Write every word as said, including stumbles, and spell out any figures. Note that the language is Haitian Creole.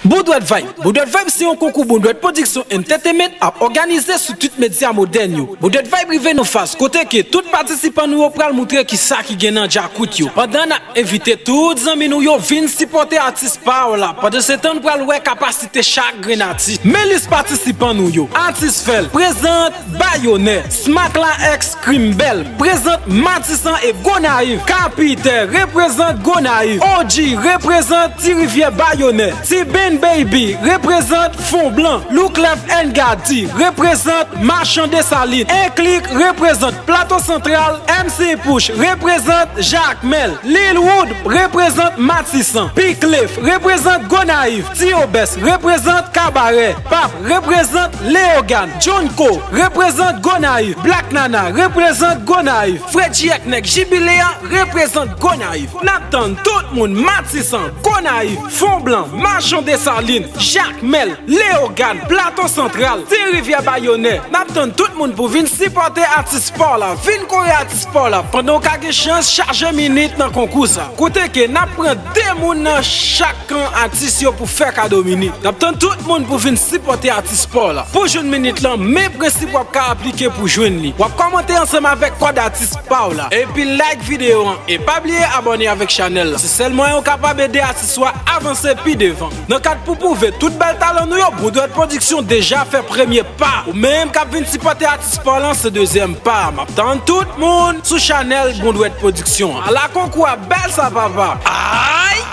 Boudwèt Vibe. Boudwèt Vibe se yon konkou Boudwèt Pwodiksyon Entertainment ap òganize sou tout medya modèn yo. Boudwèt Vibe rive nan faz kote ke tout patisipan nou yo pral moutre kisa ki gen nan djakout yo. Pandan n ap envite tout zanmi nou yo vin sipòte atis pa w la. Pandan se tan nou pral wè kapasite chak grenn atis. Men lis patisipan nou yo. Atis Fèl, prezant Bayonè. Smak la Èks, Krimbèl, prezant Matisan e Gonayiv. Kapitè, reprezant Gonayiv. O G, reprezant Ti Rivyè Bayonè. Ti Ben Baby, reprezant Fon Blan. Louklèf and Gadi, reprezant Machan Desalin. Enklik, reprezant Plato Santral. M C Pouch, reprezant Jakmèl. Lil Wood, reprezant Matisan. Piklef, reprezant Gonayiv. Ti Obès, reprezant Kabarè. Pap, reprezant Leyogàn. Junko, reprezant Gonayiv. Black Nana, reprezant Gonayiv. Fredji Èk Nèg Jibile a, reprezant Gonayiv. N ap tann tout moun Matisan, Gonayiv, Fon Blan, Machan Desalin, Jakmèl, Leyogàn, Plato Santral, Ti Rivyè Bayonè. N ap tann tout moun pou vin sipòte atis pa w la, vin kore atis pa w la. Pandan w ka gen chans chaje minit nan konkou sa. Kote ke n ap pran de moun nan chak kan atis yo pou fè kado minit. N ap tann tout moun pou vin sipòte atis pa w la. Pou jwenn minit lan, men prensip w ap ka aplike pou jwenn li. W ap kòmante ansanm avèk kòd atis pa w la. Epi like videyo an. E pa bliye abòne avèk chanèl la. Se sèl mwayen w kapab ede atis ou a avanse pi devan. Nan kad pou pwouve tout bèl talan nou yo, Boudwèt Pwodiksyon deja fè premye pa. Ou menm k ap vin sipòte atis pa w lan, se dezyèm pa. M ap tann tout moun sou chanèl Boudwèt Pwodiksyon an. Ala konkou a bèl sa, papa! Ay!